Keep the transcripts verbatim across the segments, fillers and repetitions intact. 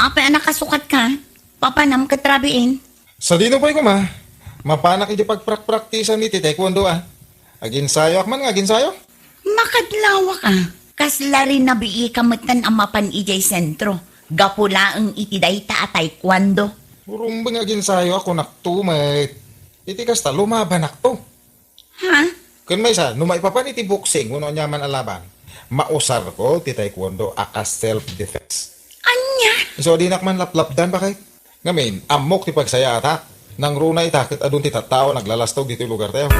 Apay a nakasukatka? Papanam ket rabiin? Sadino pay koma, mapanak iti pagprakpraktisan iti taekwondo a. Aginsayoak man nga aginsayo. Makadlawak a. Kasla rinabiika metten a mapan idiay sentro. Gapu laeng iti dayta a taekwondo. Rumbeng aginsayo a kunak tumet. Iti kasta, lumabanakto. Ha? Ken maysa, no maipapan iti boxing wenno aniaman a laban, mausarko ti taekwondo a kas self-defense. Ania? Isu a dinak man laplapdan, bakay. Ngamin, ammok ti pagsayaatak. Nangruna ita ket adun ti tattao a naglalastog ditoy lugartayo.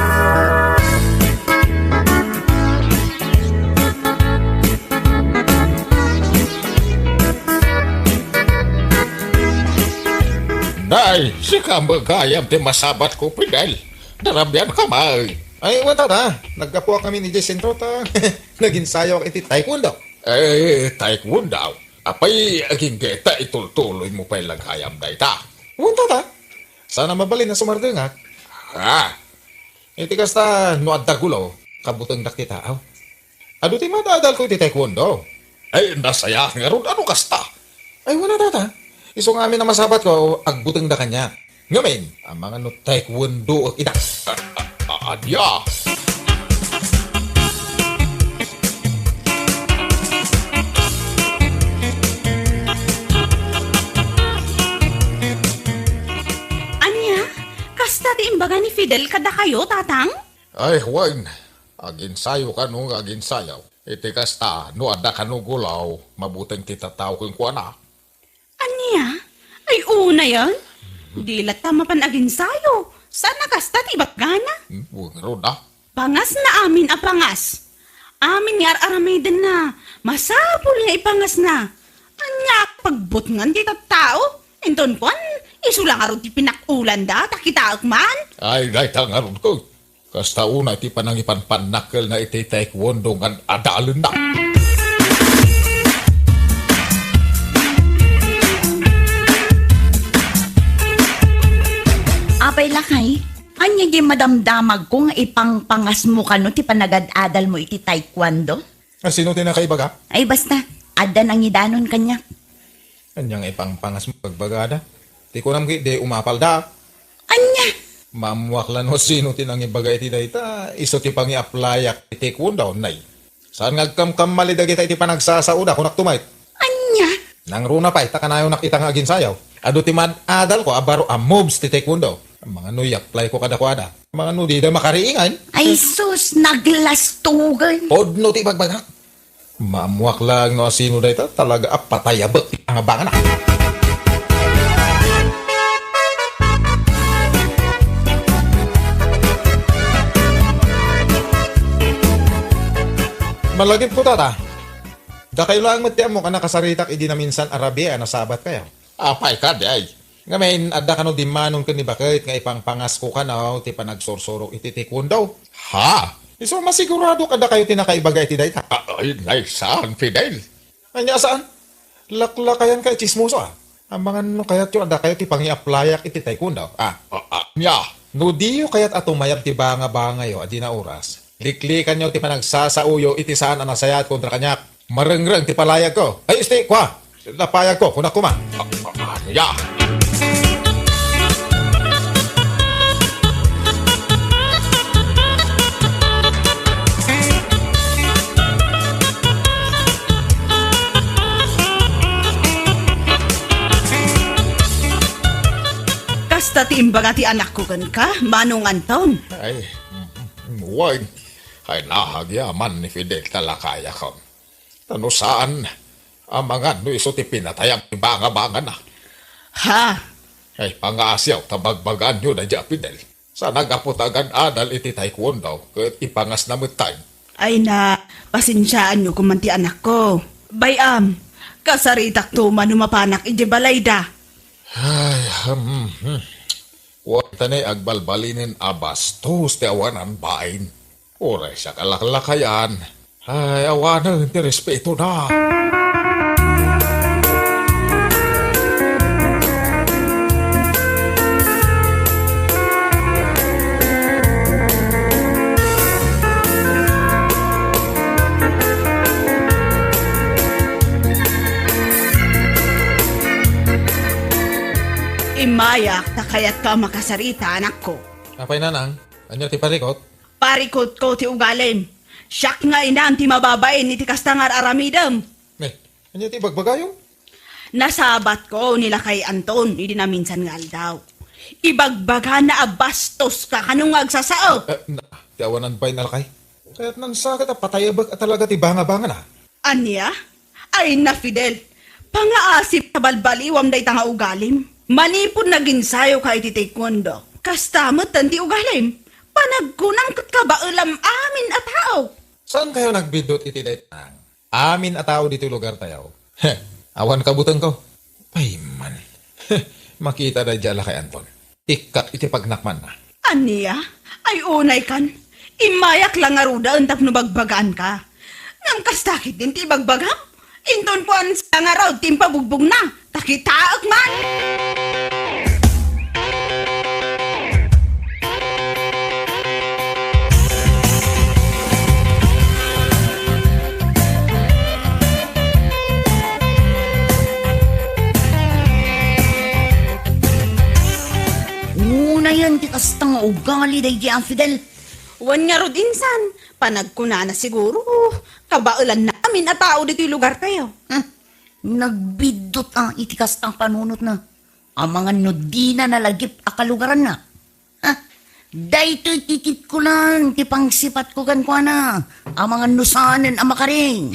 Nay, sika met gayam ti masabatko, Fidel. Narabianka met. Ay, wen, tata. Naggapuak ngamin idiay sentro ta naginsayoak iti taekwondo. Eh, taekwondo? Apay, agingga ta itultuloymo pay la gayam dayta? Wen, tata. Saan a mabalin a sumardengak. Ha? Iti kasta, no adda gulaw, kabutengdak ti taaw. Adu ti mad-adalko iti taekwondo. Ay, nasayaat ngarud, ano kasta? Ay, wen a, tata. Isu nga amin a masabatko, agbutengda kaniak. Ngamin, amangan no taekwondo ita. A-, a-, a-, ania? Ania? Kasta ti imbaga ni Fidel kadakayo, Tatang? Ay, wen. Aginsayo kano nga aginsayo. Iti kasta, no adda kano gulaw, mabuteng ti tattao kenkuana. Ania? Ay, unayen? Di latta mapan aginsayo. Saan a kasta ti ibagana? Hmm, wen ngarud a. Pangasna amin a pangas. Amin nga ar-aramidenna, masapul nga ipangasna. Ania, pagbutngan ti tattao? Inton kuan, isu la ngarud ti pinak-ulanda, ta kitaek man. Ay, dayta ngarud ko. Kasta unay ti panangipanpannakkelna iti taekwondo nga ad-adalenna. Apay, lakay, ania diay madamdamagko nga ipangpangasmo kano ti panagad-adalmo iti taekwondo? A, sino ti nakaibaga? Ay, basta, adda nangidanon kaniak. Ania nga ipangpangasmo, bagbagada? Ti kunam ket, di umapalda. Ania? Maammoak la no sino ti nangibaga iti dayta, isu ti pangi-applyak iti taekwondo, nay. Saan nga agkamkamali dagita iti panagsasaoda, kunak tumayt. Ania? Nangruna pay, ta kanayonak ita nga aginsayaw. Adu ti mad-adalko a baro a moves ti taekwondo. Amangan no i-apply ko kadakuada. Amangan no dida makariingan. Ay sus, naglastugan. Pudno ti ibagbagak. Maammoak laeng no asino dayta, talaga a patayabek ti pangabangana. Malagipko, tata. Dakayo laeng met ti ammok a nakasaritak idi naminsan a rabii a nasabatkayo. Apay kadi ay? Ngamin, adda kano dimmanon ken ni baket nga ipangpangasko kano ti panagsursurok iti taekwondo? Ha? Isu a masiguradok a dakayo ti nakaibaga iti dayta. A-, ay, nay, saan, Fidel? Ania saan? Laklakayanka a tsismoso a. Amangan no kayatyo a dakayo ti pangi-applyak iti taekwondo, a. A-, a-, ania? No diyo kayat a tumayab ti bangabangayo a di naoras, liklikanyo ti panagsasaoyo iti saan a nasayaat kontra kaniak. Marengreng ti palayagko. Ay, isti, kua! Lapayagko, kunak koma. A-, a-, ania? Kasta ti imbaga ti anakko kenka, Manong Anton. Ay, mm, mm, wen. Ay, naagyaman ni Fidel ta lakayakon. Ta no saan, amangan no isu ti pinatayam ti bangabangana. Ha? Ay, pangaasiaw ta bagbagaanyo daydiay a Fidel. Saan a gapu ta agad-adal iti taekwondo ket ipangasna metten. Ay na, pasensiaanyo koma ti anakko. Bay-am, kasaritakto man no mapanak idiay balayda. Ay, hmm, hmm. Kuan ta ni agbalbalinen a bastos ti awanan bain. Uray siak a laklakayan. Ay, awanen ti respetona. Mayak ta kayatka a makasarita, anakko. Apay, nanang? Ania ti parikut? Parikutko ti ugalim. Siak nga inam ti mababain iti kasta nga ar-aramidem. Eh, ania ti ibagbagayo? Nasabatko ni Lakay Anton idi naminsan nga aldaw. Ibagbagana a bastoska kano nga agsasao. Eh, na, ti awanan bain a lakay. Kayat nansakit a patayabek a talaga ti bangabangana. Ania? Ay na, Fidel. Pangaasip ta balbaliwam dayta nga ugalim. Manipud naginsayoka iti taekwondo, kasta metten ti ugalim. Panagkunam ket kabaelam amin a tao. Saankayo nagbiddut iti dayta? Amin a tao ditoy lugartayo. Heh, awan kabutengko. Pay man. Makita daydiay a Lakay Anton. Ikkat iti pagnakmanna. Ania? Ay, unaykan. Immayak la ngaruden tapno bagbagaanka. Ngem kasta ketdin ti ibagbagam? Inton kuan sa ngarud ti impabugbogna, ta kitaek man! Unayen ti kasta nga ugali daydiay a Fidel. Wen ngarud, insan, panagkunana siguro, kabaelanna amin a tao ditoy lugartayo. Hmm. Nagbiddut a iti kasta a panunotna. Amangan no dina nalagip a kalugaranna. Ha? Daytoy ti kitko laeng ti pangsipatko kenkuana. Amangan no saanen a makaring.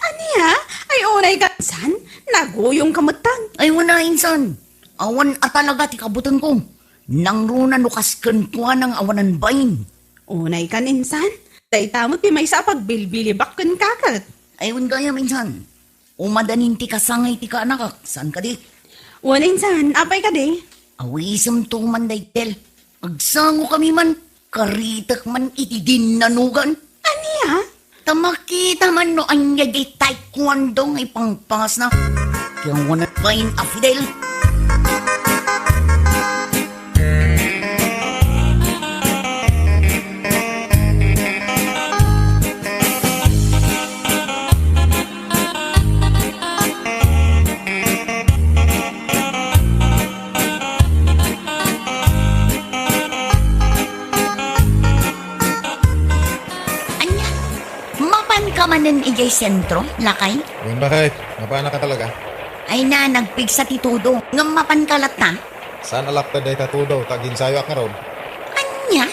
Ania? Ay, unayka, insan? Naguyongka metten. Ay, wen a, insan. Awan a talaga ti kabutengko. Nangruna no kas kenkuana nga awanan bain. Unaykan, insan. Dayta met ti maysa a pagbilbilibak kenka ket. Ay, wen gayam, insan. Umadanin ti kasangay ti kaanakak, saan kadi? Wen, insan, apay kadi? Awisemto man dayta. Agsangokami man, karitek man iti dinnanugan. Ania? Ta makita man no ania diay taekwondo nga ipangpasna. Ti awanan bain a Fidel. Ania? Mapanka manen idiay sentro, lakay? Wen, baket? Mapanka talaga? Ay na, nagpigsa ti todo. Ngem mapanka latta? Saan a lapted dayta todo, ta aginsayoak ngarud. Ania?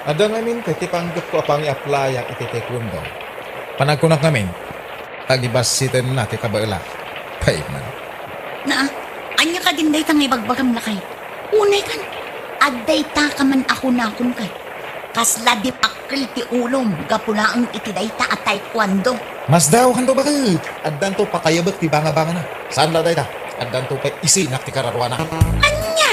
Adda ngamin ti panggepko a pangiaplayak iti taekwondo. Panagkunak ngamin, ta agibassitenna ti kabaelak. Pay man. Na, ania kadin dayta nga ibagbagam, lakay? Unaykan, adda dayta ka man a kunakon kay. Kasla di pakkel ti ulom gapu laeng iti dayta a taekwondo. Masdaokanto, baket. Addanto patayabek ti bangabangana. Saan la dayta? Addanto pay isinak ti kararuana. Ania?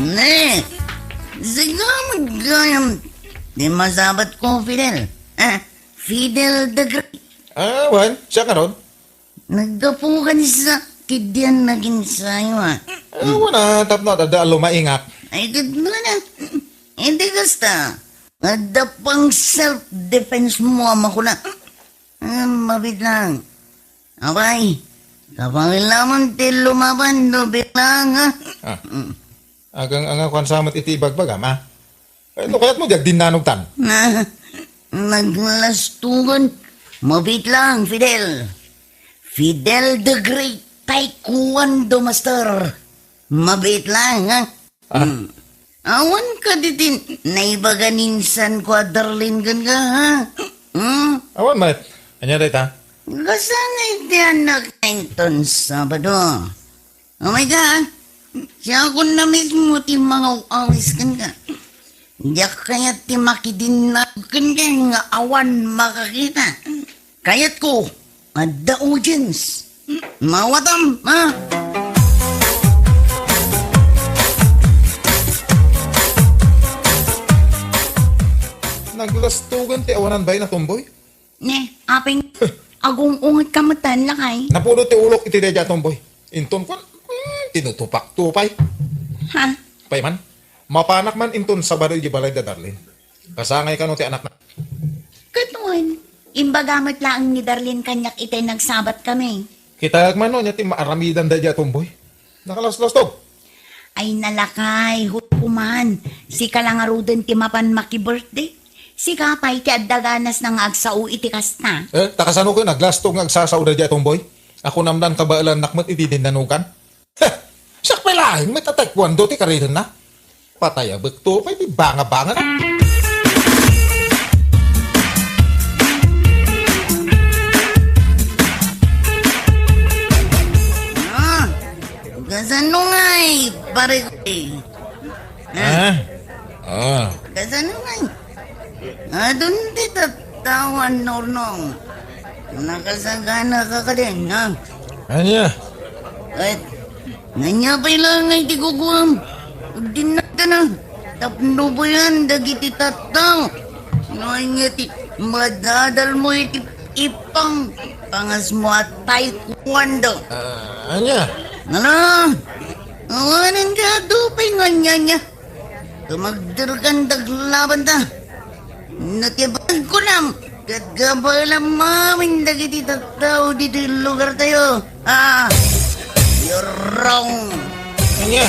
Ne, sika met gayam ti masabatko, Fidel. Ah, Fidel the Great. Ah, wen, siak ngarud. Naggapu kaniak ketdiay a naginsayo, ah. Ah, wen a, tapno adda a lumaingak. Ay, ket wen a. Iti kasta, adda pay self-defense mo a makuna. Ah, mabiit lang. Apay, kabaelam ti lumaban no bilang, ah. Ah. Mm. Agang-angakoan sa met iti ibagbagam, ah. Eh, no kayatmo, di agdinnanogtan. Na, naglastugan. Mabiit lang, Fidel. Fidel the Great Taekwondo Master. Mabiit lang, ha? Ah. Hmm. Awan kadi ti naibaga ni insan ko a Darlene kenka, ha? Hmm? Awan met. Ania dayta? Kasano iti anak inton Sabado? Oh my God! Siakon na mismo ti mangaw-awis kenka. Diak kayat ti makidinnag kenka nga awan makakita. Kayatko, adda audience. Mawatam, ha? Naglastugan ti awanan bain a tomboy? Ne, aping, agung-unget ka met, lakay. Napuno ti ulok iti daydiay a tomboy. Inton kuan, hmm, tinutupak-tupay. Ha? Pay man, Mapanak man inton Sabado idiay balay da Darlene. Kasangay kano ti anakna? Ket wen, imbaga met laeng ni Darlene kaniak itay nagsabat kami. Kitaek man no ania ti maaramidanda idiay a tomboy. Nakalaslastog. Ay nalakay, husto man. Sika la ngaruden ti mapan maki-birthday. Sika pay ti adda ganas na nga agsao iti kasta. Eh, ta kasano ken aglastog nga agsasao daydiay a tomboy? Ako namdan kabaelannak met iti dinnanugan. Heh! Siak pay laeng met a taekwondo ti karidenna. Patay a bekto pay ti banga-banga. Ah, kasano ngay, pare ko, eh? Ah? Ah. Ah. Kasano ngay? Adun ti tattao a nurnong. Nakasagana ka kadin, ha? Ania? Ay, ania pay laeng ti kukuam? Agdinnag ka na. Tapno bayan dagiti tattao. No ania ti madadalmo iti ipang pangasmo a taekwondo. Ah, ania? Ngala, awanen ka adu pay nga ania-ania. Tumagderkan daglabanta. No ti pagkunam, ket gabaelam amin dagiti tattao ditoy lugartayo. Ah, you're wrong. Ania?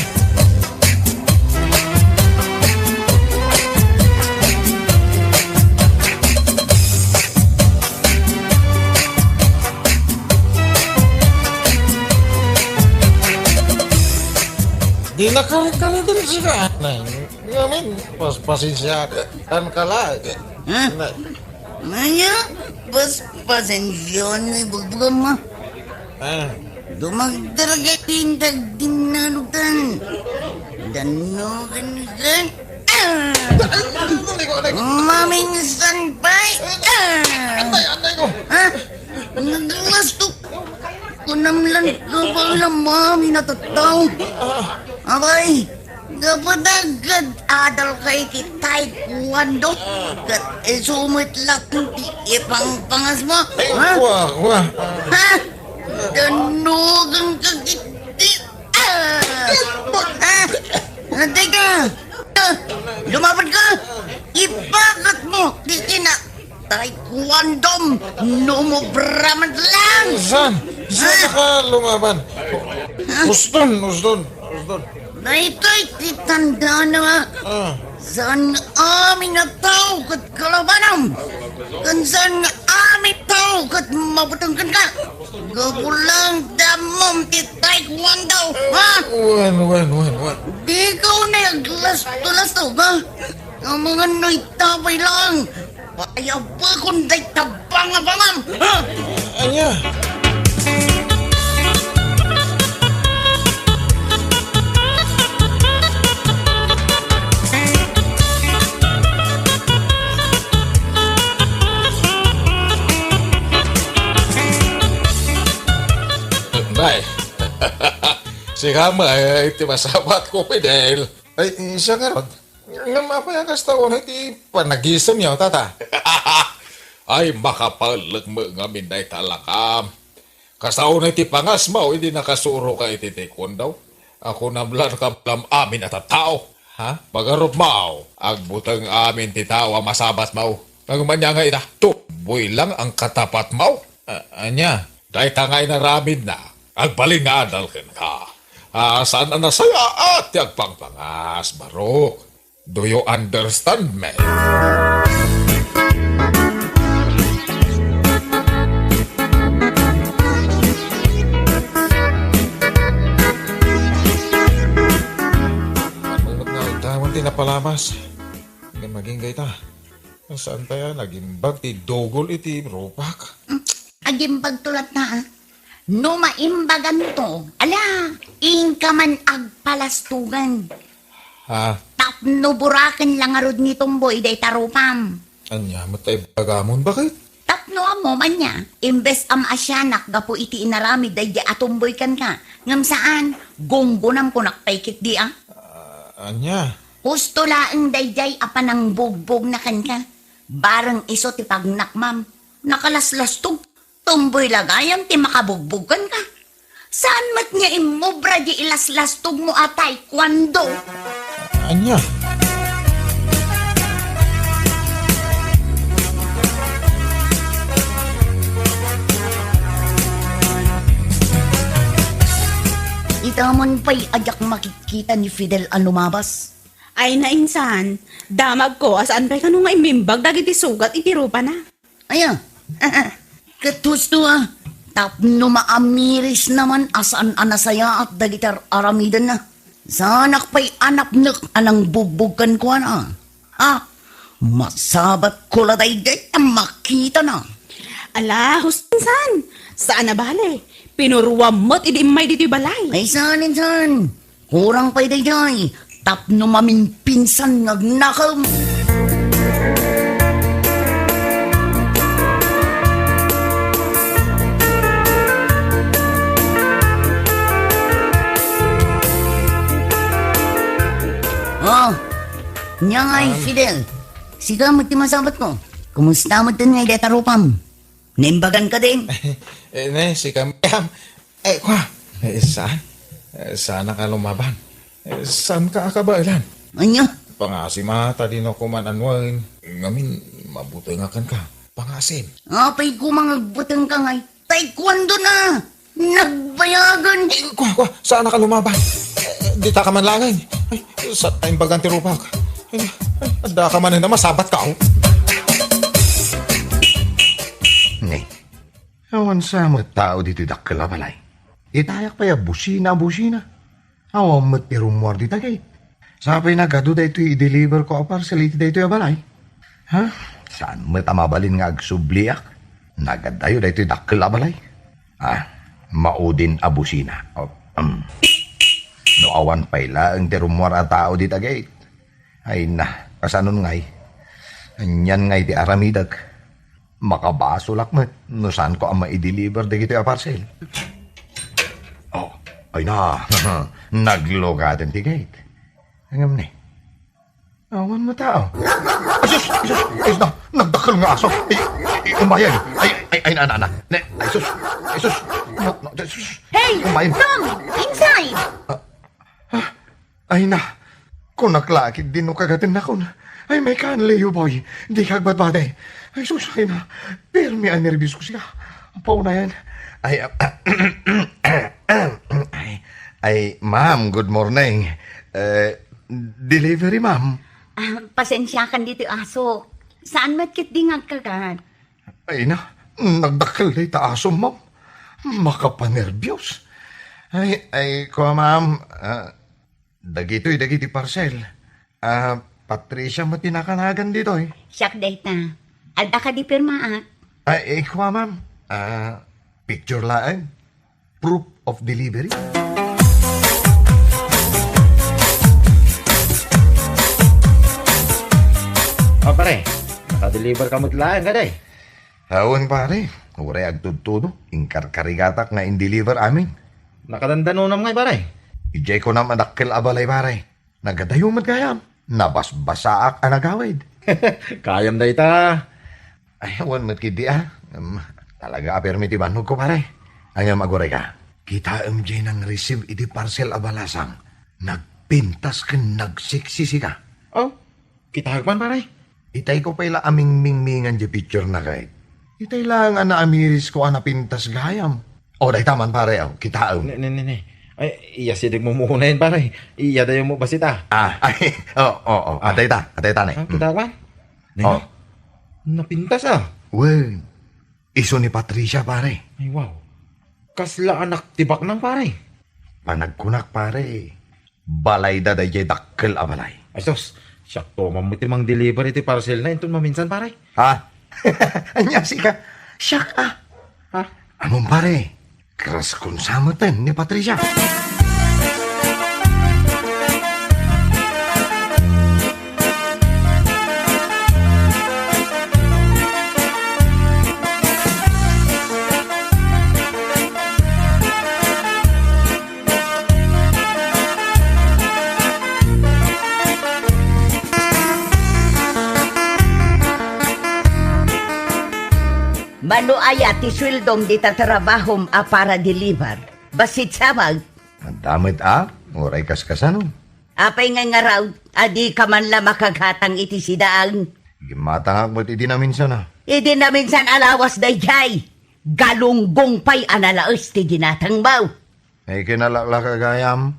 Di na ka, ka na din sila. Ngamin, pas-, pasensiakan ka la. Ha? Na- Maya, pas-, pasensiakan ni bugbugam, ma. Ah. Dumagdar ka tintag dinnanutan. Danno kan kan. Ah! Ay, ay, ay, ay, ay. Maminsan pay. Ah! Atay, atay ko. Ha? Naglastok. Kunam lan ka ba la mami natattaw? Ah. Abay, kapatag ket adal ka iti taekwondo, ket isu met laeng ti ipangpangasmo, ha? Ay, wa, wa. Ha? Danugan ka iti, ah! Ha? Ante ka? Lumapad ka! Ipakatmo ti ina-, Taekwondo, no umubra man lang! Saan? Saan ka lumaban? Uston, uston, uston. Daytoy ti tandana nga. Ah. Saan amin a tao ket kalabanam? Ken saan amin tao ket mabuteng kenka? Gapu lang ta ammom ti taekwondo, ha? Wen, wen, wen, wen. Dika unay aglasto-lasto, ha? Amangan no ita pay lang. Payabakon dayta bangabangam, ha? Ania? Bay. Sika met, eh, ti masabatko, Fidel. Ay, siak ngarud. Ngem apay a kasta unay ti panagisemyo, tata? Ay, makapalek met ngamin dayta lakam. Kasta unay ti pangasmo idi nakasuroka iti taekwondo. Ako namlan kablam amin a tattao. Ha? Pagarupmo, agbuteng amin ti tao a masabatmo. Ngem ania nga ita, tumboy lang ang katapatmo? A-, ania? Dayta nga inaramidna, agbalin nga adal kenka. Ah, saan a nasayaat ti agpangpangas, Barok? Do you understand me? Ano nga ita man ti napalamas? Nga maging gayta. Saan tayo nagimbag ti dugol iti rupak? Agimbagto latta, ah. No maimbaganto, ala, inka man agpalastogan. Ha? Tapno buraken la ngarud ni Tumboy dayta rupam. Ania met ti ibagamon, baket? Tapno ammom ania, imbes a maasianak gapu iti inaramid daydi a tumboy kenka, ngem saan, gunggonamkonak pay ketdi a. Ah, ania? Husto laeng daydiay a panangbugbogna kenka. Bareng isu ti pagnakmam, nakalaslastog. Tumboy la gayam ti makabugbog kenka. Saan met nga immubra di ilaslastogmo a taekwondo? Ania? Ita man pay a diak makikita ni Fidel a lumabas. Ay, nainsan, damagko a saan pay kano nga immimbag dagiti sugat iti rupana. Aya, ket husto a, tapno maamiris naman a saan a nasayaat dagiti ar-, aramidenna. Saanak pay a napnek a nangbugbog kenkuana. Ha? Masabatko la daydiay a makitana. Ala, husto insan, saan a bale. Pinuruam met idi immay ditoy balay. Ay, saan insan? Kurang pay daydiay, tapno maminpinsan nga agnakem. Oh, nia ngay, Fidel. Sika met ti masabatko. Kumusta met ngay dayta rupam? Naimbagan ka din? Eh, ne, sika, ma'am. Eh, kwa? Eh, saan? Eh, saan ka lumaban? Eh, saan ka akabaelan? Anya? Pangasim a, ta dino ko man anuen. Ngamin, mabutengakan ka. Pangasim. Apay ko mangagbuteng ka ngay. Taekwondo na! Nagbayagan! Ay, kwa, kwa, saan ka lumaban? Eh, dita ka man langay. Ay, sa taimbagan ti rupak. Ay, ay, adda ka man na masabat ka, oh. Ne. Awan sa met tao ditoy dakkel a balay. Itayak pay a busina a busina. Awan met ti rummuar dita gate. Sapay nagadu daytoy i-deliver ko a parcel iti daytoy a balay. Ha? Saan met a mabalin nga agsubliak? Nagadayo daytoy dakkel a balay. Ah, maudin a busina. Oh, um. No awan pay laeng ti rummuar a tao dita gate. Ay na, kasanon ngay? Anian ngay ti aramidek? Makabasolak met no saanko a maideliver dagitoy a parcel. Oh, ay na, naglugaten ti gate. Ngem ni, awan met tao. Ay, sus! Ay, sus! Ay, sus na! Nagdakkel nga aso! Ay, ay, umayen! Ay, ay, ay, na, na, na! Ne, ay, sus! Ay, sus! No, no, ay, sus! Hey! Umayen! Come inside! Ah, ah, Ay na, kunak la, ket dino kagatennakon. Ay, may kan, Leo boy, dika agbadbadi. Ay, sus, ay na, permi a nerbios ko siya. Paunayan. Ay, ah, ay, ay, ma'am, good morning. Eh, delivery, ma'am. Ah, pasensiakan ditoy aso. Saan met ketdi nga agkagat? Ay na, nagdakkel dayta aso, ma'am. Makapanerbios. Ay, ay, kua, ma'am, ah, Dagitoy dagiti parcel. Ah, Patricia met ti nakanagan ditoy. Siak dayta. Adda kadi pirmaak? Ay, eh, kua, ma'am. Ah, picture laeng. Proof of delivery. Oh, pare. Naka-deliver ka met laeng kadi? Awan, pare. Uray agtudtudo. Inkarkarigatak nga in-deliver amin. Nakadandanonam ngay, pare? Idiay kunam a dakkel a balay, pare. Nagadayo met gayam. Nabasbasaak a nagawid. Kayam dayta. Ay, awan met ketdi, ah. Em, talaga a permi ti bannogko, pare. Ngem agurayka. Kitaem diay nang-receive iti parcel a balasang. Nagpintas ken nagsiksisika. Oh, kitaek man, pare. Itayko pay la a mingmingmingan diay picture na kay. Itay laeng a naamirisko a napintas gayam. O, dayta man, pare, o, kitaem. Ne, ne, ne, ne. Ay, iya sideg mo munayen, pare. Iya dayo mo basita. Ah, ay, o, o, o. Ah, dayta, dayta, ne. Ah, kita man? Ne, oh. Napintas, ah. Wen, isu ni Patricia, pare. Ay, wow. Kasla anak ti baknang, pare. Panagkunak, pare. Balayda daydiay dakkel a balay. Ay, sus, siak to, ma'am, ti mang-deliver iti parcel na inton maminsan, pare. Ha? Ania sika? Siak, ah. Ha? Ammom, pare, karaskon sa meten ni Patricia. Mano aya ti sueldom dita trabahom a para-deliver? Bassit sabag. Adda met a, uray kaskasano. Apay nga ngarud, a dika man la makagatang iti sidaen? Gimmatangak met idi naminsan, a. Idi naminsan a lawas daydiay, galunggong pay a nalaes ti ginatangmo. Ay, kinalaklaka gayam.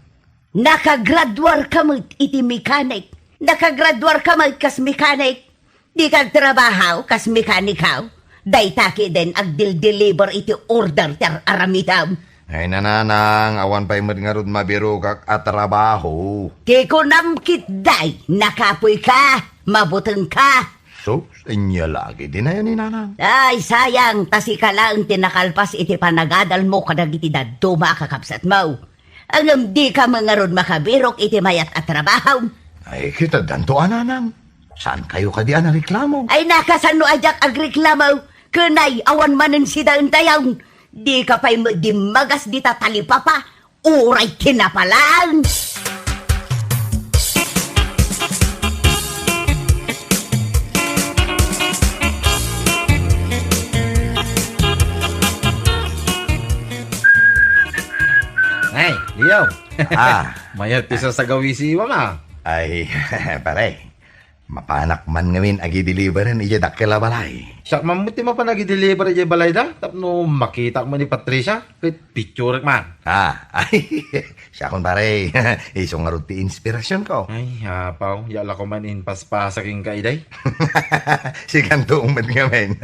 Nakagraduarka met iti mekanik. Nakagraduarka met kas mekanik. Dika agtrabaho kas mekaniko. Dayta ketdin agdildeliver iti order ti ar-aramidem. Ay, nanang, awan pay met ngarud mabirokak a trabaho. Ti kunam ketdi, nakapoyka, mabutengka. Sus, ania la ketdi nayan ni nanang? Ay, sayang, ta sika laeng ti nakalpas iti panagadalmo kadagiti dadduma a kakabsatmo. Ngem dika met ngarud makabirok iti mayat a trabaho. Ay, ket addanto a, nanang. Saankayo kadi a nareklamo? Ay, nakasanno a diak agreklamo? Ken ay, awan manen sidaentayon. Dika pay met dimmagas dita talipapa, uray kinapalaen. Ay, Leo. Ah. Mayat ti sasagawisiwam, a. Ay, pare, mapanak man ngamin agideliveran idiay dakkel a balay. Siak man met ti mapan agideliver idiay balayda tapno makitak man ni Patricia ket picturek man. Ah, ay, siakon, pare. Isu ngarud ti inspirasionko. Ay, apaw, ya la koma impaspasak kenka idiay. Sikanto met ngamin.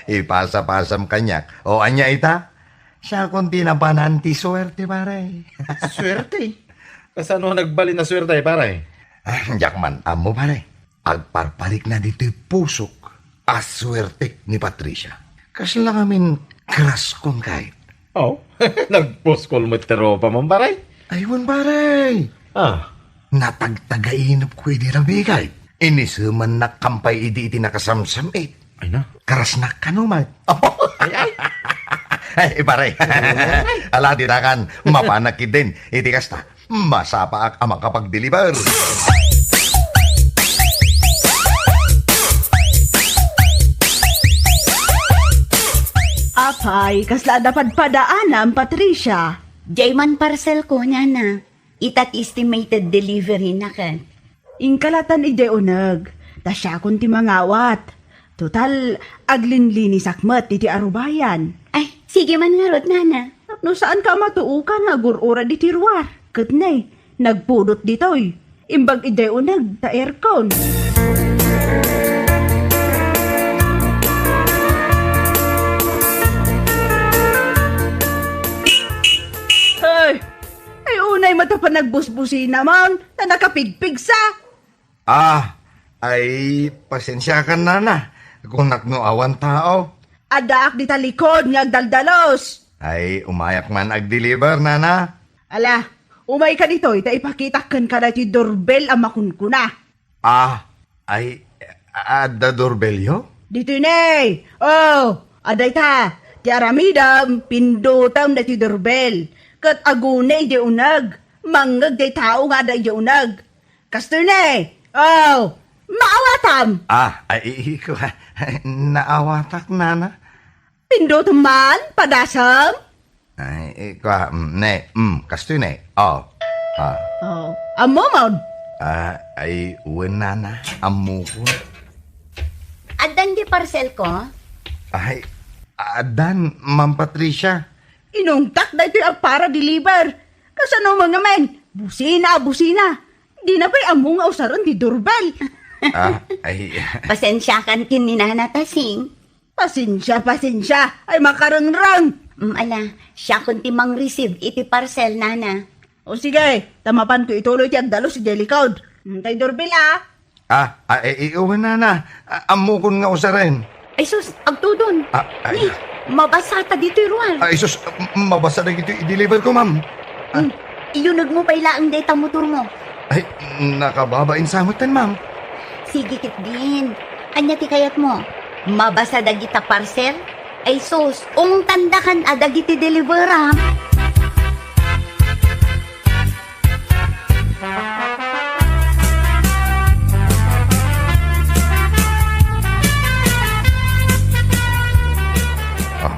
Ipasapasam kaniak. O, ania ita? Siakon ti napanan ti suerte, pare. Suerte? Kasano nagbalin a suerte, pare? Ah, diak man ammo, pare. Agparparikna ditoy pusok a suertek ni Patricia. Kasla ngamin crushkon kayat. Oh, nagpuskol met ti rupam, pare? Ay, wen, pare. Ah. Natagtagainepko idi rabii kayat. Inisemannak kampay idi iti nakasamsam-it. Ay na. Karasnak kano met. Ay, ay. Ay, pare. Ala, ditakan. Mapanak ketdin. Iti kasta, masapaak a makapagdeliver. Apay, kasla adda padpadaanam, Patricia? Diay man parcelko, nana. Ita ti estimated delivery na ket. Inka latan idiay uneg, ta siakon ti mangawat. Total, aglinlinisak met iti arubayan. Ay, sige man ngarud, nana. Tapno saanka a matuokan nga agur-urad iti ruar. Ket ne, nagpudot ditoy. Imbag idiay uneg, ta aircon. Hey! Ay, unay met a panagbusbusinamon, ta nakapigpigsa. Ah, ay, pasensiakan, nana. Kunak no awan tao. Addaak dita likod nga agdaldalos. Ay, umayak man agdeliver, nana. Ala, umayka ditoy, ta ipakitak kenka daytoy doorbell a makunkuna. Ah, ay, adda doorbellyo? Ditoy ne. Oh, adda ita. Ti aramidem, pindutem daytoy doorbell. Ket agune idiay uneg. Mangngeg diay tao nga adda idiay uneg. Kastoy ne. Oh, maawatam. Ah, ay, i-, i-, ko, naawatak, nana. Pindutem man, padasem. Ay, eh, kua, mm, ne, mm, kastoy ne. Oh. Ah. Oh, ammomon? Ah, ay, wen, nana, ammokon. Addan diay parcelko? Ay, addan, Ma'am Patricia. Inungtak daytoy a para-deliver. Kasano man ngamin? Busina, busina. Dina pay ammo nga usaren ti doorbell. Ah, ay. Pasensiakan ken ni Nana Tasing. Pasensia, pasensia. Ay, makarengreng. Mm, ala, siakon ti mang-receive iti parcel, nana. O sige, ta mapanko ituloy ti agdalus idiay likod. Mm, tay doorbell, ah. Ah, ah, eh, eh, wen, nana. Ah, ammokon nga usaren. Ay sus, agtudon. Ah, ay. Ni, mabasa ta ditoy ruar. Ay sus, m-, mabasa dagitoy i-deliver ko, ma'am. Ah. Hmm, iyunegmo pay laeng dayta motormo. Ay, nakababain sa met ten, ma'am. Sige ketdin. Ania ti kayatmo? Mabasa dagita parcel? Ay sus, ungtandakan a dagiti deliveram. Ah,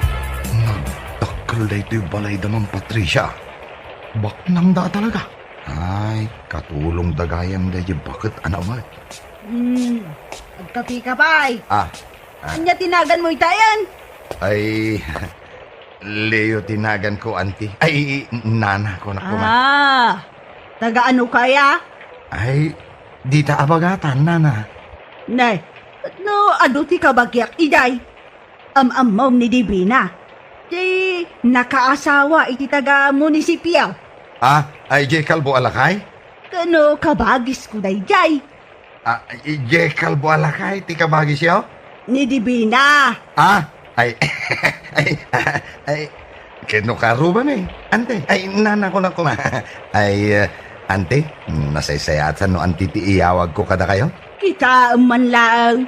nagdakkel daytoy balay da Ma'am Patricia. Baknang da talaga. Ay, katulong da gayam daydi baket a namet. Hmm, agkape ka pay. Ah, ah. Ania ti naganmo itayen? Ay, Leo ti naganko, anti. Ay, nana, kunak koma. Ah, taga ano kaya? Ay, dita abagatan, nana. Ne, no, adu ti kabagiak iday. Am-ammom ni Divina. Ti nakaasawa iti taga-munisipio. Ah, ay, jay kalbo a lakay? Kano kabagisko dayjay? Ah, jay kalbo a lakay ti kabagisyo? Ni Divina. Ah, ay, ay, ay, kano karubami, ante? Ay, nana, kunak koma. Ay, eh, ante, nasaysayaat no ante ti iyawagko kadakayo? Kitaem man laeng.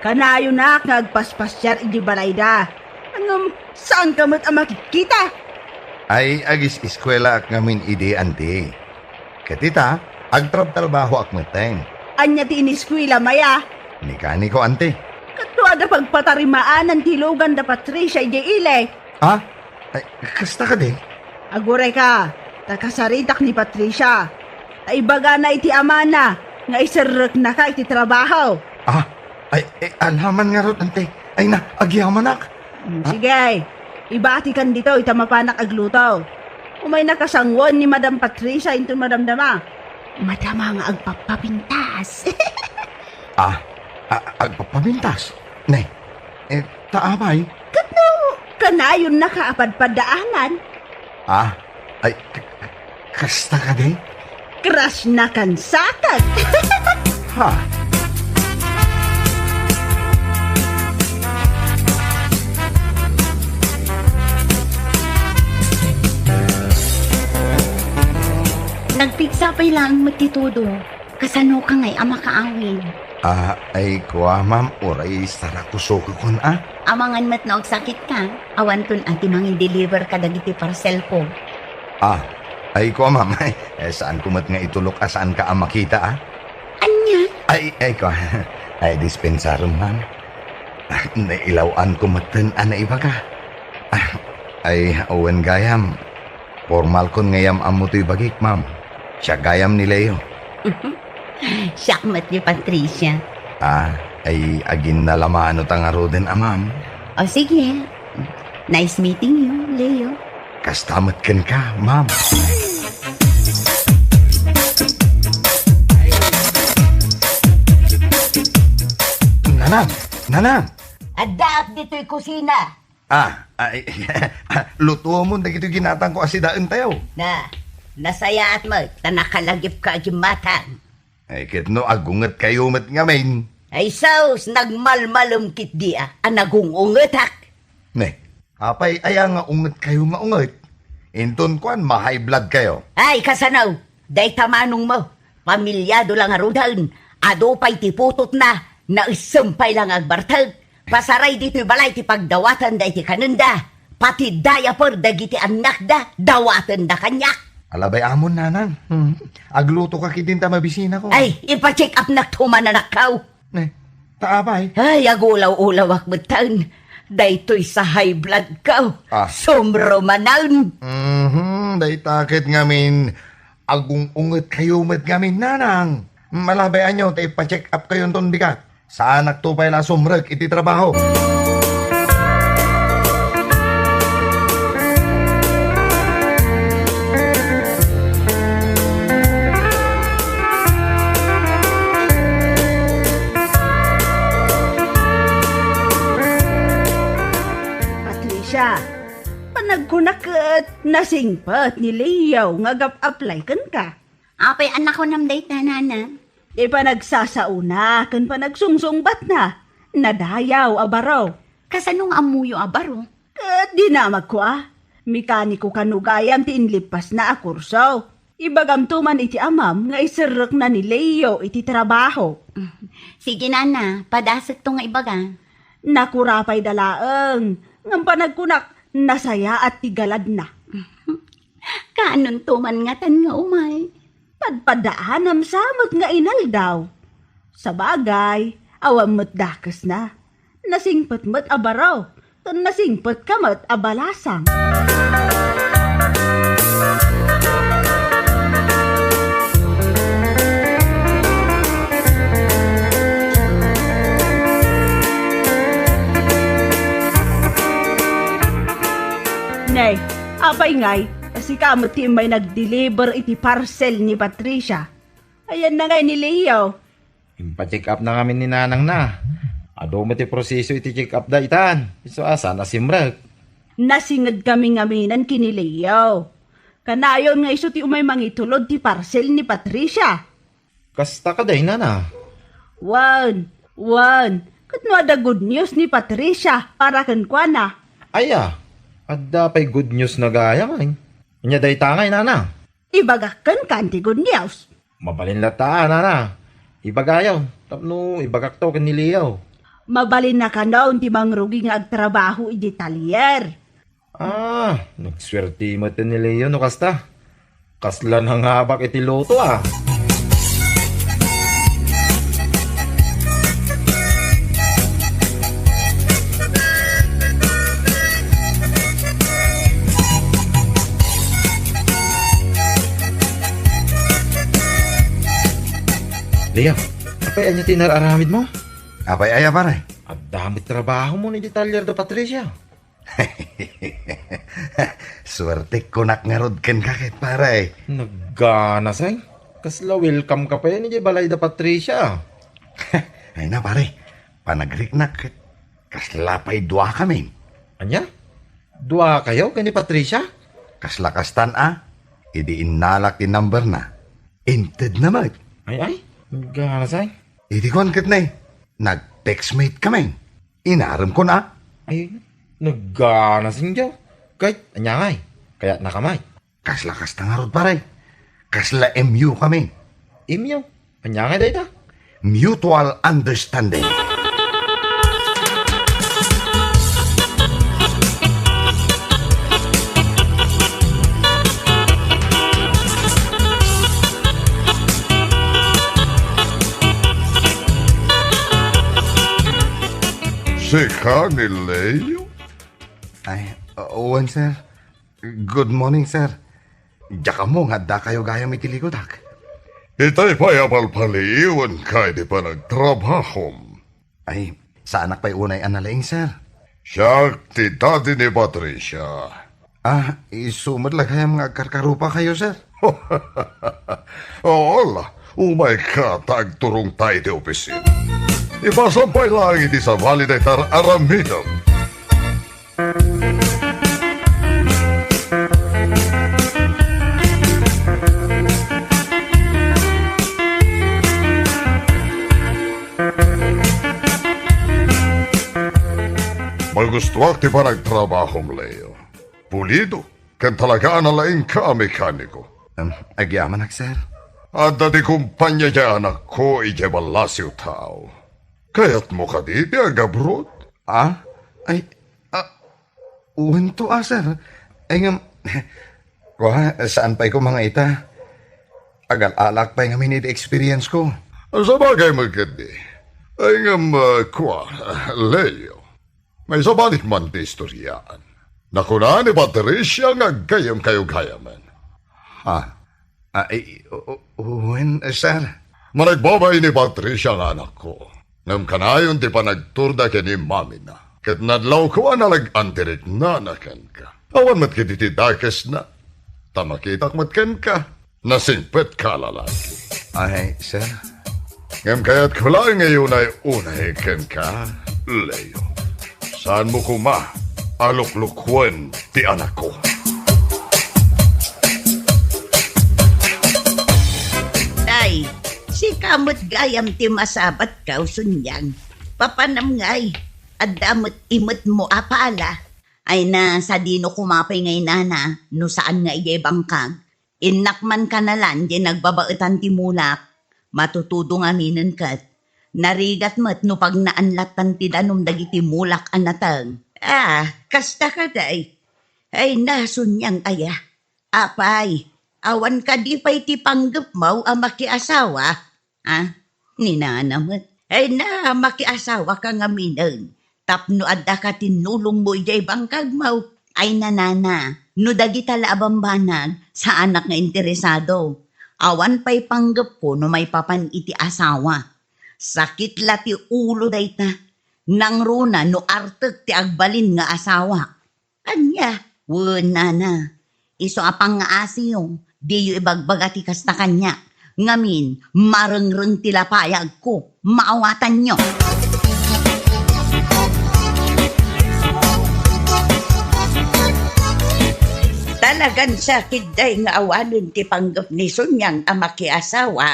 Kanayonak nga agpaspasiar iti balayda. Ngem, saanka met a makikita? Ay, agis-eskuelaak ngamin idi, anti. Ket ita, agtrabtrabahoak metten. Ania ti ineskuelam aya? Mekaniko, anti. Ket no adda pagpatarimaanan ti lugan da Patricia idiay ili? Ah? Ay, kasta kadi? Agurayka, ta kasaritak ni Patricia. Ta ibagana iti amana nga iserreknaka iti trabaho. Ah? Ay, eh, alaman ngarud, ante. Ay na, agyamanak. Hmm, ah? Sige, ibatikan ditoy ta mapanak agluto. Umaynaka sangoen ni Madam Patricia inton madamdama. Madama nga agpapapintas. Ah, a-, agpapapintas? Ne, eh, ta apay? Ket no, kanayonnaka a padpaddaanan? Ah, ay, k-, k-, kasta kadi? Crush na kan sakag. Ha? Nagpigsa pay laeng met ti tudo. Kasano ka ngay a makaawid? Ah, ay kua, ma'am, uray sarakusokekon, ah. Amangan met no agsakitka, awanton a ti mangideliver kadagiti parcelko. Ah, ay kua, ma'am, ay, eh, saanko met nga itulok a saanka a makita, ah. Ania? Ay, ay kua, ay dispensarem, ma'am. Ah, nailaw-anko metten a naibaga. Ah, ay, wen gayam, Pormalkon nga yam-ammo toy bagik, ma'am. Siak gayam ni Leo. Siak met ni Patricia. Ah, ay aginnalamano ta ngaruden a, ma'am. O sige. Nice meeting you, Leo. Kasta met kenka, ma'am. Nanang! Nanang! Addaak ditoy kusina. Ah, ay, lutuamon dagitoy ginatangko a sidaentayo. Na, nasayaat met ta nakalagipka a gimmatang. Ay, ket no agungetkayo met ngamin. Ay, sus, nagmalmalem ketdi a, a nagung-ungetak. Ne, apay aya nga ungetkayo nga unget? Inton kuan, ma-high blood kayo. Ay, kasano? Dayta manongmo, pamilyado la ngaruden, adu pay ti putotna, naessem pay la nga agbartek. Pasaray ditoy balay ti pagdawatenda iti kanenda, pati diaper dagiti annakda, dawatenda kaniak. Alabay amon, nanang. Hmm. Aglutoka ketdin ta mabisinako. Ay, ipa-check upnak tuman, anakko. Ne, ta apay? Ay, agulaw-ulawak metten. Daytoy sa high bloodko. Ah. Sumrumanen. Mhm, dayta ket ngamin, agung-ungetkayo met ngamin, nanang. Malabay anyo ta ipa-check upkayo inton bigat. Saanakto pay la a sumrek iti trabaho. Patricia, panagkunak ket nasingpet ni Leo nga agap-apply kenka. Apay a nakunam dayta, nana? Ti panagsasaona ken panagsungsungbatna, nadayaw a baro. Kasano nga ammoyo a baro? Ket dinamagko a, mekaniko kano gayam ti inlippasna a kurso. Ibagamto man iti amam nga iserrekna ni Leo iti trabaho. Sige, nana, padasekto nga ibaga. Nakurapay da laeng, ngem panagkunak, nasayaat ti galadna. Kaanonto man ngatan nga umay? Padpadaanam sa met nga inaldaw. Sabagay, awan met dakesna. Nasingpet met a baro, ken nasingpet ka met a balasang. Pay ngay, sika met ti immay nag-deliver iti parcel ni Patricia. Ayanna ngay ni Leo. Impacheck up na ngamin ni nanangna. Adu met ti proseso iti check up da itan. Isu a saan a simrek. Nasinged kami ngaminan ken ni Leo. Kanayon nga isu ti umay mangitulod ti parcel ni Patricia. Kasta kadi, nana? Wen, wen. Ket no adda good news ni Patricia para kenkuana? Aya, adda pay good news na gayam, ay. Ania dayta ngay, nana? Ibagak kenka ti good news. Mabalin latta, nana. Ibagayo, tapno ibagakto ken ni Leo. Mabalin a kano ti mangrugi nga agtrabaho iti talyer. Ah, nagsuerte met ni Leo no kasta. Kasla nangabak iti loto, ah. Leo, apay ania ti inar-aramidmo? Apay aya, pare? Adda met trabaho mo ni detalyer da Patricia. Suertek kunak ngarud kenka ket, pare. Nagganasay. Kasla welcome ka pay ni balay da Patricia. Ay na, pare. Panagriknak ket kasla pay dua kami. Ania? Dua kayo ken ni Patricia? Kasla kastan a, idi innalak ti number na. Inted na met. Ay, ay. Nagganasay. Idi kuan ket ne, nag-textmate kami. Inarem ko na. Ay, nagganasay diay. Kay, ania ngay? Kayat na kamay. Kasla kasta ngarud, pare. Kasla M U kami. M U? Ania ngay dayta? Mutual understanding. Sika ni Leo? Ay, o-, wen, sir. Good morning, sir. Diak ammo nga adda kayo gayam iti likudak. Itay pay a palpaliiwanka iti panagtrabahom. Ay, saanak pay unay a nalaing, sir. Siak ti daddy ni Patricia. Ah, isu met la gayam nga agkarkarupa kayo, sir. Oo la, umayka ta agturongta iti opisina. Ipasam pay laeng iti sabali dayta ar-aramidem. Magustuak ti panagtrabahom, Leo. Pulido, ken talaga a nalaingka a mekaniko. Em, agyamanak, sir. Adda ti kumpania ti anakko idiay ballasiw tao. Kayatmo kadi ti agabroad? Ah? Ay, ah, uwento a, sir. Ay, ngem, kua, saan pay koma nga ita? Agal-alak pay ngamin iti experience ko. Sabagay met ketdi. Ay, ngem, ah, kua, Leo. Maisabalik man ti istoriaan. Nakuna ni Patricia nga aggayyem kayo gayamen. Ha? Ah, eh, o-, o-, wen, sir. Managbabain ni Patricia nga anakko. Ngem kanayon ti panagturda ken ni mamina. Ket nadlawko a nalag-an ti riknana kenka. Awan met ketdi ti dakesna. Ta makitak met kenka. Nasingpetka a lalaki. Ay, sir. Ngem kayatko laeng nga iunay-unay kenka, Leo. Saanmo koma a luklukuen ti anakko. Tay, sika met gayam ti masabat ka, Sunyang. Papanam ngay, adda met imetmo a pala. Ay na, sadino koma pay nga inana, no saan nga idiay bangkag. Innak man kanalan diay nagbabaetan ti mulak. Matutudo ngaminen ket. Narigat met no pagnaan lattan ti danum dagiti mulak a nateng. Ah, kasta kadi. Ay, Sunyang aya. Apay, awan kadi pay ti panggepmo a makiasawa? Ah, ni nana met. Ay na, makiasawaka ngaminen. Tapno adda ka tinnulongmo idiay bangkagmo. Ay na, nana, no dagita la a bambanag, saanak nga interesado. Awan pay panggepko no maipapan iti asawa. Sakit la ti ulo dayta. Nangruna no artek ti agbalin nga asawa. Ania? Wen, nana. Isu a pangngaasim, diyo ibagbaga ti kasta kaniak. Ngamin, marengreng ti lapayagko. Maawatanyo. Talagan sakit day nga awanen ti panggep ni Sonyang a makiasawa.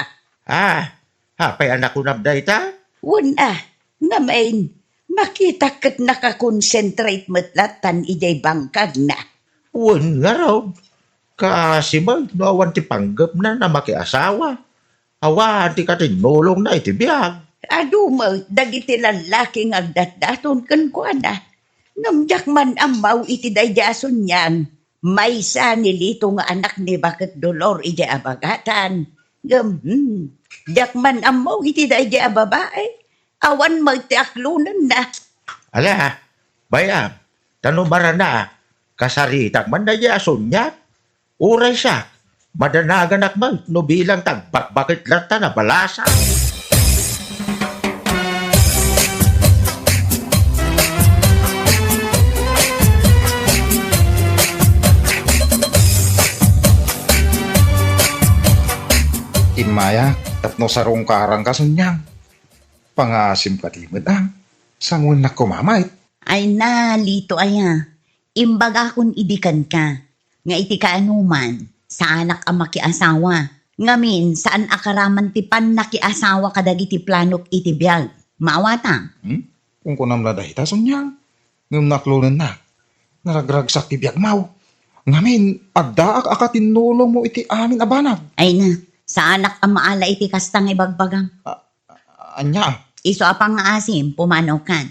Ah, apay a nakunam dayta? Wen a, ngamin, makitak ket nakakonsentrate met lattan idiay bangkagna. Wen ngarud, kaasi met no awan ti panggepna a makiasawa. Awan ti katinnulongna iti biag. Adu met dagiti lallaki nga agdatdaton kenkuana. Ngem diak man ammo iti daydi a Sonyang. Maysa ni Lito nga anak ni Baket Dolor idiay abagatan. Ngem, hmm, diak man ammo iti daydi a babai. Awan met ti aklonenna. Ala, bay-am, ta no marana, kasaritak man daydi a Sonyang. Uray siak, madanaganak met no bilang ti agbakbakit latta a balasa. Immayak tapno sarungkarangka, Sonyang. Pangaasim kadi met a, sanguennak koma met. Ay na, Lito aya, imbagakon idi kenka nga iti kaanoman, saanak a makiasawa. Ngamin, saan a karaman ti pannakiasawa kadagiti planok iti biag. Maawatam? Hmm? Kunkunam la dayta, Sonyang. Ngem naklonennak. Naragragsak ti biagmo. Ngamin, addaak a katinnulongmo iti amin a banag. Ay na, saanak a maala iti kasta nga ibagbagam. A-, ania? Isu a pangngaasim, pumanaw kan.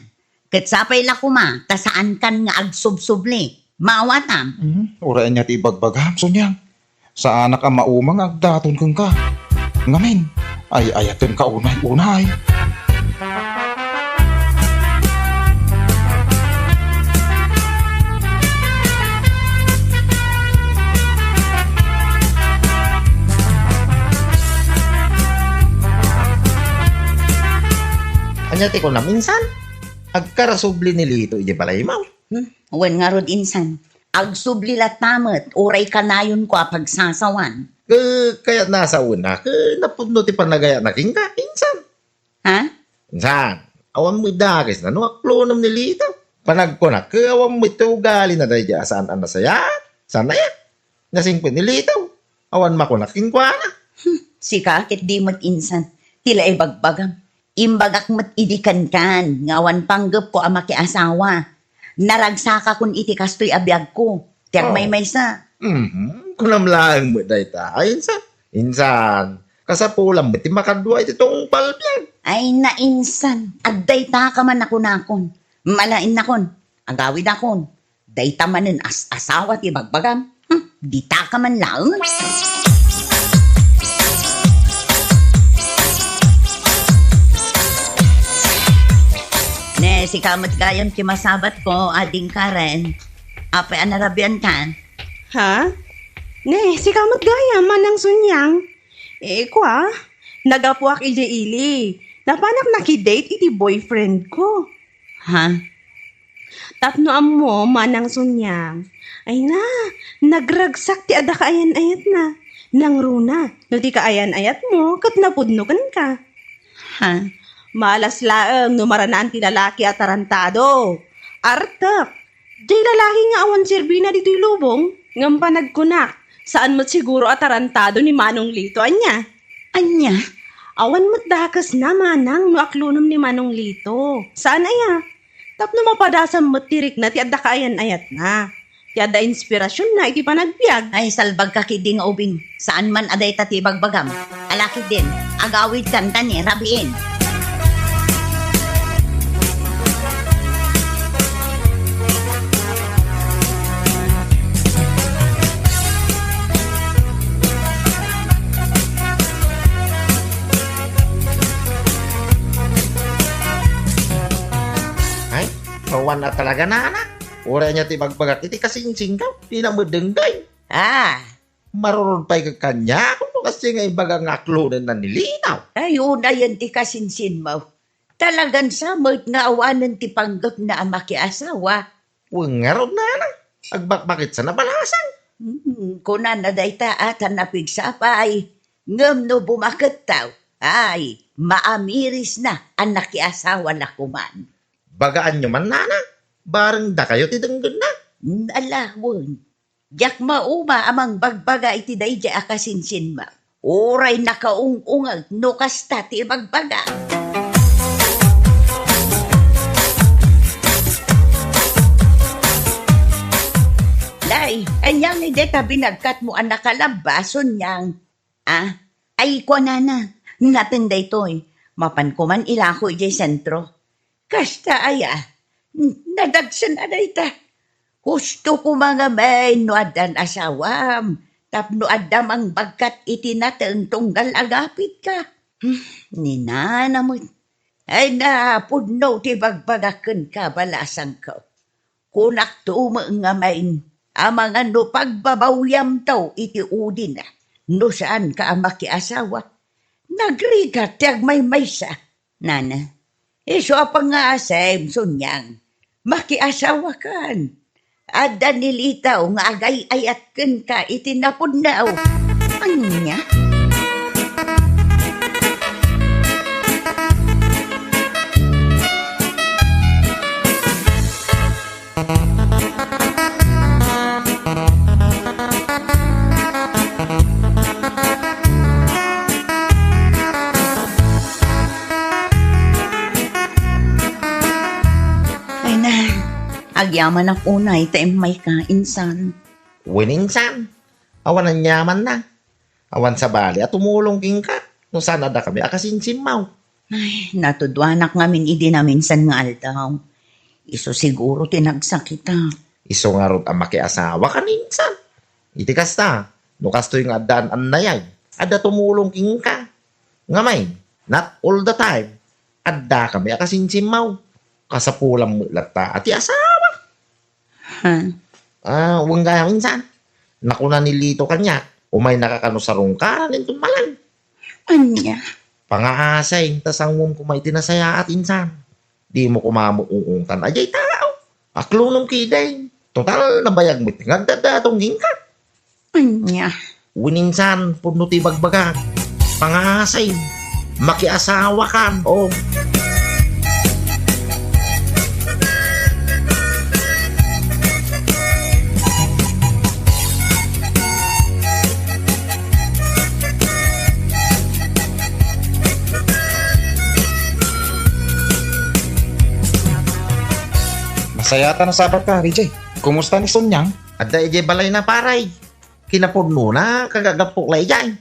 Ket sapay la koma, ta saankan nga agsubsubli. Maawatam? Hmm, uray ania ti ibagbagam, Sonyang. Saanak a mauma nga agdaton kenka. Ngamin, ay-ayatenka unay-unay. Ania ti kunam, insan? Agkarasubli ni Lito idiay balaymo? Hmm? Wen ngarud, insan. Agsubli latta met, uray kanayonko a pagsasawan. Ket kayatna a sawen a, ket napudno ti panagayatna kenka, insan. Ha? Insan, awan met dakesna no aklonem ni Lito. Panagkunak, ket awan met ti ugalina daydi a saan a nasayaat, saan aya. Nasingpet ni Lito. Awan makunak kenkuana. Hmm, sika ket di met, insan. Ti la ibagbagam. Imbagak met idi kenkan nga awan panggepko a makiasawa. Naragsakakon iti kastoy a biagko. Ti agmaymaysa. Mhm. Kunam laeng met dayta. Ay, insan. Insan. Kasapulam met ti makadua iti tungpal biag. Ay, na, insan. Adda itaka man a kunakon. Malaennakon. Agawidakon. Dayta manen as-asawa ti bagbagam. Hmm, ditaka man laeng. Ne, sika met gayam ti masabatko, Ading Karen. Apay a narabiankan? Ha? Ne, sika met gayam, Manang Sunyang. Eh, kua, nagapuak idiay ili. Napanak nakidate iti boyfriend ko. Ha? Tapno ammo, Manang Sunyang. Ay na, nagragsak ti adda kaayan-ayatna. Nangruna, no ti kaayan-ayatmo, ket napudno kenka. Ha? Malas laeng no maranaan ti lalaki a tarantado. Artek, diay lalaki nga awan serbina ditoy lubong, ngem panagkunak, saan met siguro a tarantado ni Manong Lito, ania? Ania? Awan met dakesna, Manang, no aklonem ni Manong Lito. Saan aya? Tapno mapadasam met ti rikna ti adda kaayan-ayatna. Ti adda inspirasionna iti panagbiag. Ay, salbagka ketdi nga ubing. Saan man a dayta ti ibagbagam. Ala ketdin, agawidkan ta ni rabiin. Ay, awan a talaga, nana. Uray ania ti ibagbagak iti kasingsingko, dina met denggen. Ah. Marurod pay kaniak no kasdiay nga ibaga nga aklonenna ni Lito. Ay, unayen ti kasinsinmo. Talagan sa met nga awanen ti panggepna a makiasawa. Wen ngarud, nana, agbakbakit sa nabalasan. Hmm, kunana dayta a ta napigsapay, ngem no bumakettaw, ay, maamirisna a nakiasawa la koman. Bagaanyo man, nana, bareng dakayo ti denggenna. Hmm, ala, wen. Diak mauma a mangbagbaga iti daydiay a kasinsinma. Uray nakaung-ungeg no kasta ti ibagbaga. Lay, ania ngay dayta binagkatmo a nakalabba, Sonyang? Ah, ay, kuanana, nateng daytoy. Mapanko man ilako idiay sentro. Kasta aya, nadagsen a dayta. Husto koma ngamin no addan asawam, tapno adda mangbagkat iti nateng tunggal agapitka. Hmm, ni nana met. Ay na, pudno ti bagbaga kenka, balasangko. Kunakto met ngamin, amangan no pagbabawyamto iti udina, no saanka a makiasawa. Nagrigat ti agmaymaysa. Nana, isu a pangngaasem, Sonyang. Makiasawakan. Adda ni Lito nga agay-ayat kenka iti napudno. Ania? Ay na, agyamanak unay ta immayka, insan. Wen, insan, awan aniamanna. Awan sabali a tumulong kenka no saan a dakami a kasinsinmaw. Ay, natuduanak ngamin idi naminsan nga aldaw. Isu siguro ti nagsakitak. Isu ngarud a makiasawakan, insan. Iti kasta, no kastoy nga addaan annayag, adda tumulong kenka. Ngamin, not all the time, adda kami a kasinsinmaw. Kasapulan met latta a ti asawa. Ha? Ah, wen gayam, insan. Nakuna ni Lito kaniak, umaynaka kano sarungkaran inton malan. Ania? Pangaasay, ta sangom koma iti nasayaat, insan. Dimo koma maung-ungtan a diay tao. Aklonem ketdin. Total, nabayag met nga adda datong kenka. Ania? Wen, insan, pudno ti bagbagak. Pangaasay. Makiasawakan. O. Nasayaat a nasabatka, Rijay. Kumusta ni Sonyang? Adda idiay balayna, paray. Kinapudnona, kagagapok la idiay.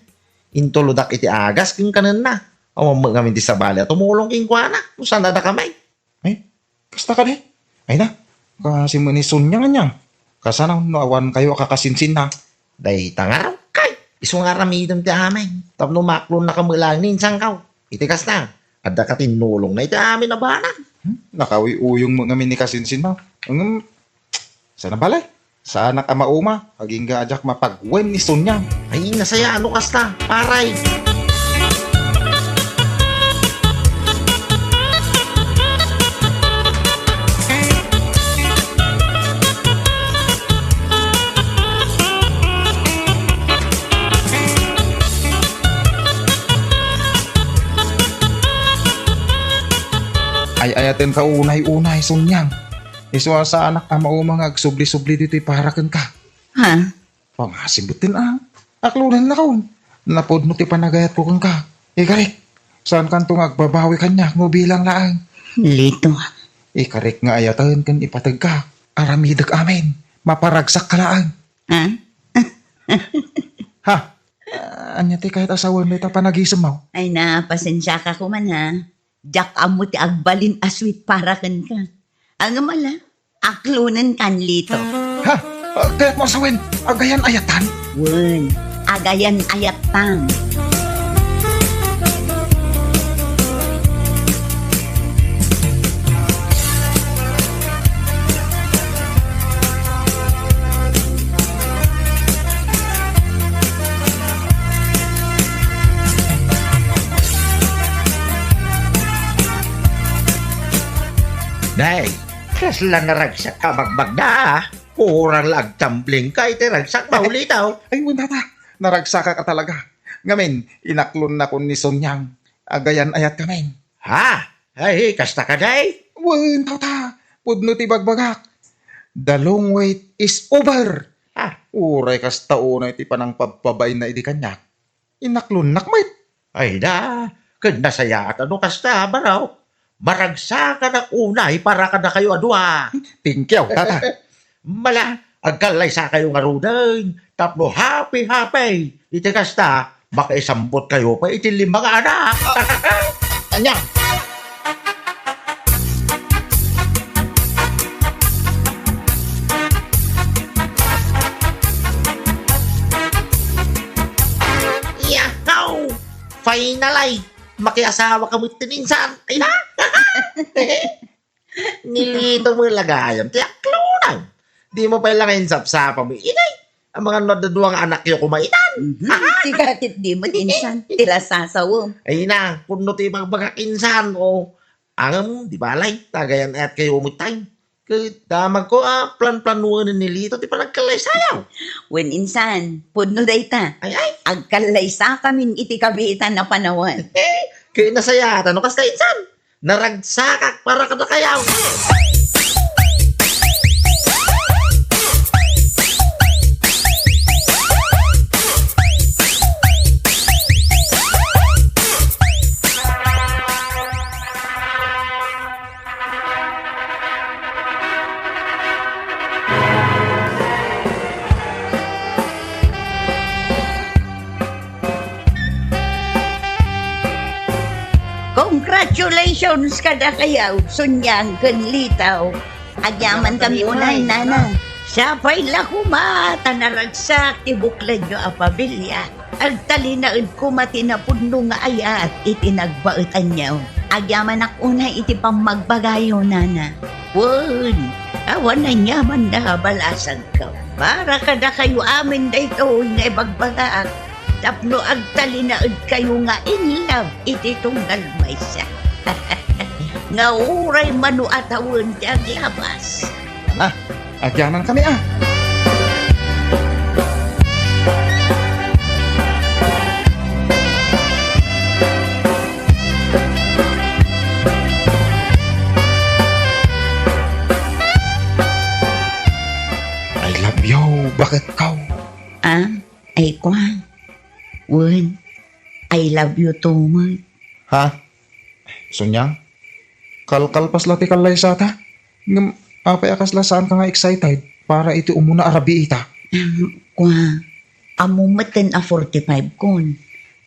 Intulodak iti agas ken kanenna. Awan met ngamin ti sabali a tumulong kenkuana. No saan a dakami. Ay, kasta kadi? Ay na, kasimon ni Sonyang anian. Kasano no awan kayo a kakasinsinna? Dayta nga raw, kay, isu nga aramidem ti amin. Tapno maklon na kamelang ni insan kaw. Iti kasta, adda ka tinnulong na iti amin a banag. Hmm? Nakauyuyong met ngamin ni kasinsinna. Ngem, saan a bale? Saanak a mauma, agingga a diak mapagwen ni Sonyang. Ay, nasayaat no kasta, paray. Ay-ayatenka unay-unay, Sonyang. Isu a saanak a mauma nga agsubli-subli ditoy para kenka. Ha? Pangasim betten a. Aklonennakon. Napudno ti panagayatko kenka. Ikarik, saankanto nga agbabawi kaniak no bilang laeng. Lito. Ikarik nga ayaten ken ipategka. Aramidek amin. Maparagsak ka laeng. Ha? Ha? Ah, ania ti kayat a sawen dayta panagisemmo? Ay na, pasensiaka koman, ha. Diak ammo ti agbalin a sweet para kenka. Ngem ala, aklonenkan, Lito. Ha? Ah, kayatmo a sawen, agayan-ayatan? Wen, agayan-ayatan. Nay, kasla naragsak a bagbagda, ah. Kurang la agtambling ka iti ragsak, Maulitaw. Ay, wen, tata. Naragsakak a talaga. Ngamin, inaklonnakon ni Sonyang. Agayan-ayat kamin. Ha? Ay, kasta kadi? Wen, tata. Pudno ti bagbagak. The long wait is over. Ha? Uray kasta unay ti panangpabpabainna idi kaniak. Inaklonnak met. Ay na, ket nasayaat a no kasta, Baro. Maragsakanak unay para kadakayo a dua. Thank you, tata. Mala, agkallaysakayo ngaruden tapno happy-happy. Iti kasta, makaisambotkayo pay iti lima nga anak. Ania? Yahoo! Finally! Makiasawaka met ti insan. Ay na! Ni Lito met la gayam ti aklonam. Dimo pay la nga insapsapam, inay. Amangan no adda dua nga anakyo koma itan. Mhm. Ti ket dimo ti insan, ti lasasawem. Ay na, pudno ti ibagbagak insan, o. Ngem, di balay, agayan-ayatkayo met tay. Ket damagko a planplanuanen ni Lito ti panagkallaysayaw. Wen insan, pudno dayta. Ay, ay. Agkallaysakamin iti kabiitan a panawen. Eh, ket nasayaat a no kasta insan. Naragsakak para kadakayo. Congratulations kadakayo, Sonyang ken Lito. Agyamankami unay, nana. Sapay la koma ta naragsak ti bukladyo a pamilia. Agtalinaed koma ti napudno nga ayat iti nagbaetanyo. Agyamanak unay iti pammagbagayo, nana. Wen, awan aniaman a balasangko. Para kadakayo amin daytoy nga ibagbagak. Tapno agtalinaedkayo nga in love iti tunggal maysa. Nga uray mano a tawen ti aglabas. Ala, agyamankami a. I love you, baketko. Ah? Ay, kua. Wen, I love you too much. Ha? Sonyang? Kalkalpas la ti kallaysata? Ngem, apay a kasla saanka nga excited para iti umuna a rabiita? Ahem, kua, ammom metten a forty-five kon.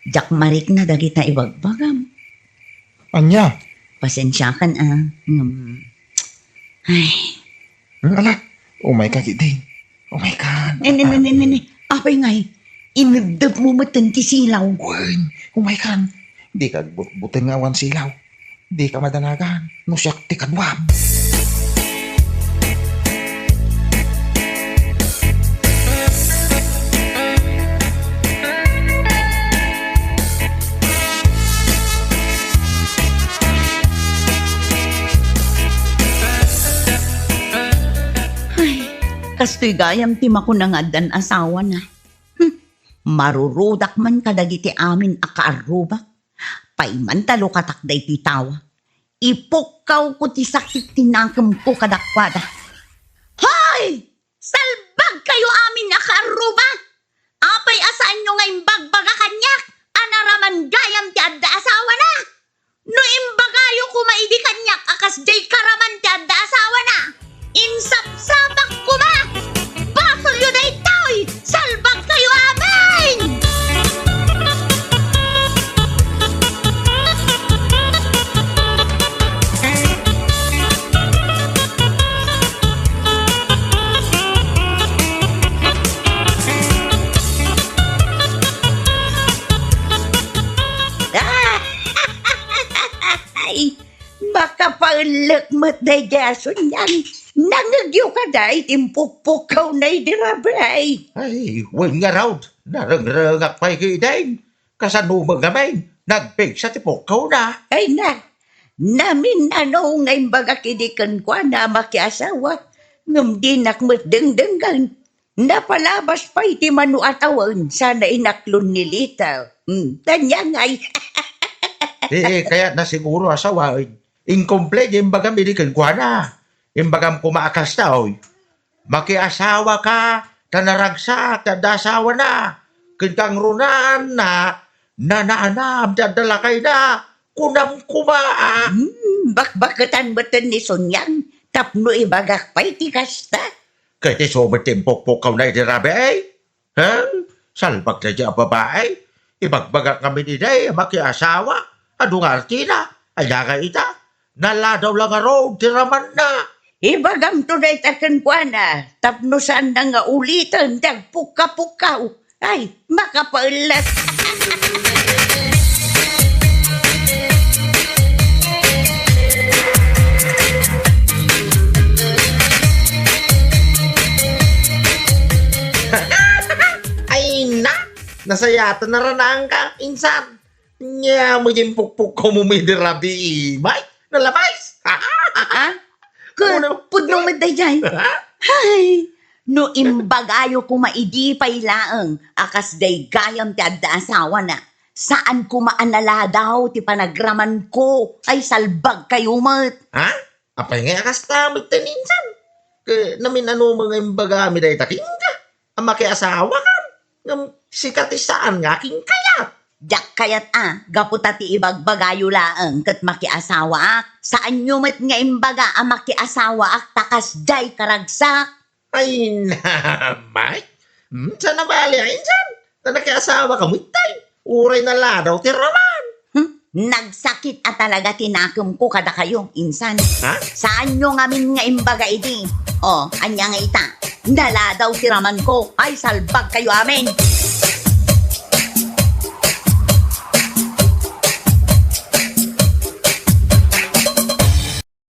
Diak marikna dagita ibagbagam. Ania? Pasensiakan a. Ngem, ay. Hmm, ala, umayka, Giding. Oh my God. Ne, ne, ne, ne, ne, ne. Apay ngay, inedetmo metten ti silaw. Wen, oh my God. Dika agbutbuteng nga awan silaw. Dika madanagan no siak ti kaduam. Ay, kastoy gayam ti makuna nga addan asawana. Hmm, marurudak man kadagiti amin a kaarrubak. Paiman ta lukatak daytoy tawa. Ipukkawko ti sakit ti nakemko kadakuada. Hoy! Salbagkayo amin a kaarrubak! Apay a saanyo nga imbagbaga kaniak a naraman gayam ti adda asawana? No imbagayo koma idi kaniak a kasdiay karaman ti adda asawana, insapsapak koma! Basolyo daytoy! Salbagkayo amin! Ay, makapaellek met daydi a Sonyang. Nangngegyo kada iti impukpukkawna idi rabii. Ay, wen ngarud, narengrengak pay ketdin. Kasano met ngamin, nagpigsa ti pukkawna. Ay na, namin-ano nga imbagak idi kenkuana a makiasawa. Ngem dinak met dengdenggen. Napalabas pay ti mano a tawen sana inaklon ni Lita. Hmm, tanyangay. Eh, eh, kayatna siguro a sawen. Inkumple ti imbagam idi kenkuana. Imbagam koma a kasta, oy. Makiasawaka, ta naragsak ti adda asawana. Ken kangrunaanna, nanaanam ti adda lakayna. Kunam koma. Hmm, bakbaketan metten ni Sonyang tapno ibagak pay ti kasta. Ket isu met ti impukpukkawna idi rabii. He? Salbag daydiay a babai. Ibagbagak ngamin idi a makiasawa. Adu nga artina. Ania nga ita? Naladaw la ngarud ti ramanna. Ibagamto dayta kenkuana tapno saanna nga uliten ti agpukkapukkaw. Ay, makapaellas. Ay na! Nasayaat a naranaanka, insan. Ania met ti impukpukkawmo idi rabii, may? Nalabas? Ah? Ket Ano? Pudno met daydiay. Ha? Hay, no imbagayo koma idi pay laeng a kasdiay gayam ti adda asawana, saan koma a naladaw ti panagramanko. Ay, salbagkayo met. Ha? Apay ngay a kasta metten, insan? Ket namin-ano met nga imbagami dayta kenka a makiasawakan? Ngem sika ti saan nga akinkayat. Diak kayat a, gapu ta ti ibagbagayo laeng ket makiasawaak. Saanyo met nga imbaga a makiasawaak ta kasdiay karagsak. Ay, namay. Hmm, saan a bali a insan? Ta nakiasawaka met tay. Uray naladaw ti raman. Hmm? Nagsakit a talaga ti nakemko kadakayo, insan. Ha? Saanyo ngamin nga imbaga idi? O, ania nga ita? Naladaw ti ramanko. Ay, salbagkayo amin.